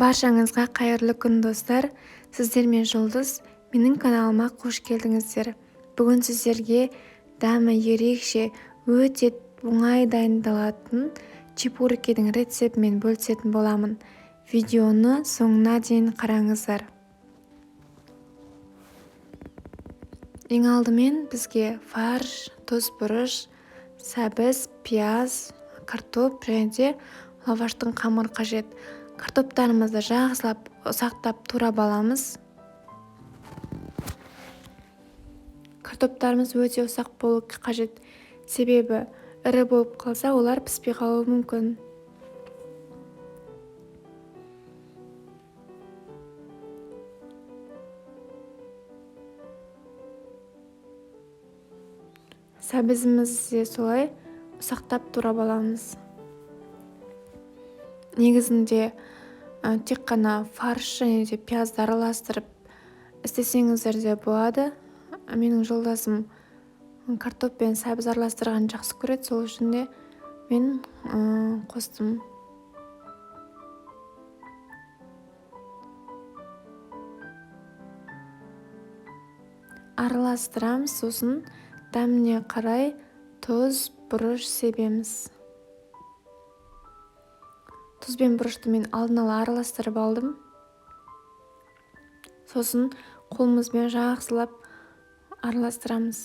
Баршаңызға қайырлы күн, достар! Сіздермен Жұлдыз, менің каналыма қош келдіңіздер. Бүгін сіздерге дәмі ерекше, өте оңай дайындалатын чебурекидің рецептімен бөлісетін боламын. Видеоны соңына дейін қараңыздар. Ең алдымен бізге фарш, тұз, бұрыш, сәбіз, пияз, картоп және де лаваштың қамыры қажет. Картоптарымызды жақсылап ұсақтап турап аламыз. Картоптарымыз өте ұсақ болу қажет, себебі ірі болып қалса, олар піспей қалуы мүмкін. Сәбізімізді де солай ұсақтап турап аламыз. Негізінде тек қана фарш және де пиязды араластырып істесеңіздер де болады. Менің жолдасым картоп пен сәбіз араластырғанды жақсы көреді, сол үшін де мен қостым. Араластырамыз, сосын дәміне қарай тұз, бұрыш себеміз. Тұз бен бұрышты мен алдын ала араластырып алдым. Сосын қолымызбен жақсылап араластырамыз.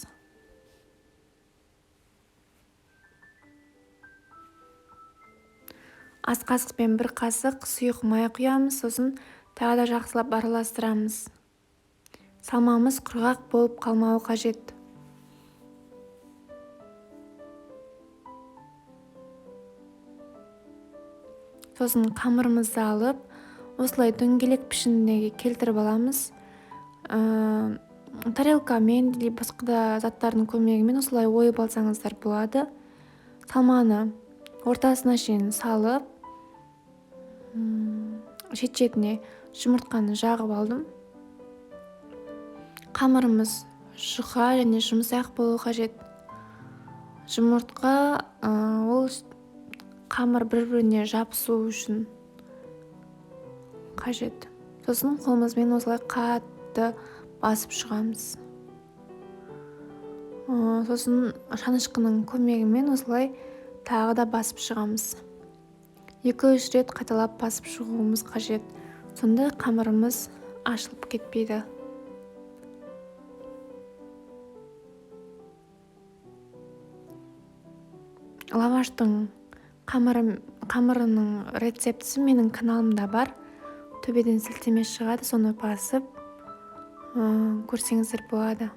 Ас қасықпен бір қасық сұйық май құямыз, сосын тағы да жақсылап араластырамыз. Салмамыз құрғақ болып қалмауы қажет. Сосын қамырымызды алып, осылай дөңгелек пішінге келтіріп аламыз. Тарелкамен или басқа да заттардың көмегімен осылай ойып алсаңыздар болады. Салманы ортасына шейін салып, шет-шетіне жұмыртқаны жағып алдым. Қамырымыз жұқа және жұмсақ болу қажет. Жұмыртқа ол қамыр бір-біріне жабысу үшін қажет. Сосын қолымызбен осылай қатты басып шығамыз. Сосын шанышқының көмегімен осылай тағы да басып шығамыз. 2-3 рет қайталап басып шығуымыз қажет. Сонда қамырымыз ашылып кетпейді. Лаваштың қамырының рецептісі менің каналымда бар. Төбеден сілтеме шығады, соны басып көрсеңіздер болады.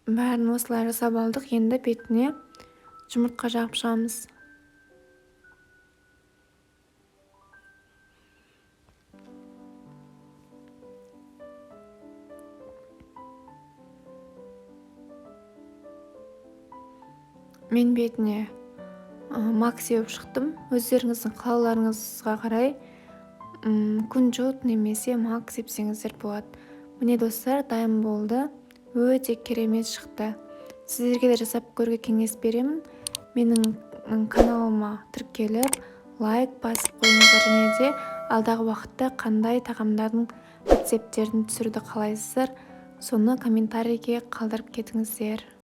Бәрін осылай жасап алдық. Енді бетіне жұмыртқа жағып шығамыз. Мен бетіне мак сеуіп шықтым. Өздеріңіздің қалауларыңызға қарай күнжіт немесе мак сепсеңіздер болады. Міне достар, дайын болды. Өте керемет шықты. Сіздерге де жасап көруге кеңес беремін. Менің каналыма тіркеліп, лайк басып қойыңыздар және де алдағы уақытта қандай тағамдардың рецепттерін түсіруді қалайсыздар, соны комментарийге қалдырып кетіңіздер.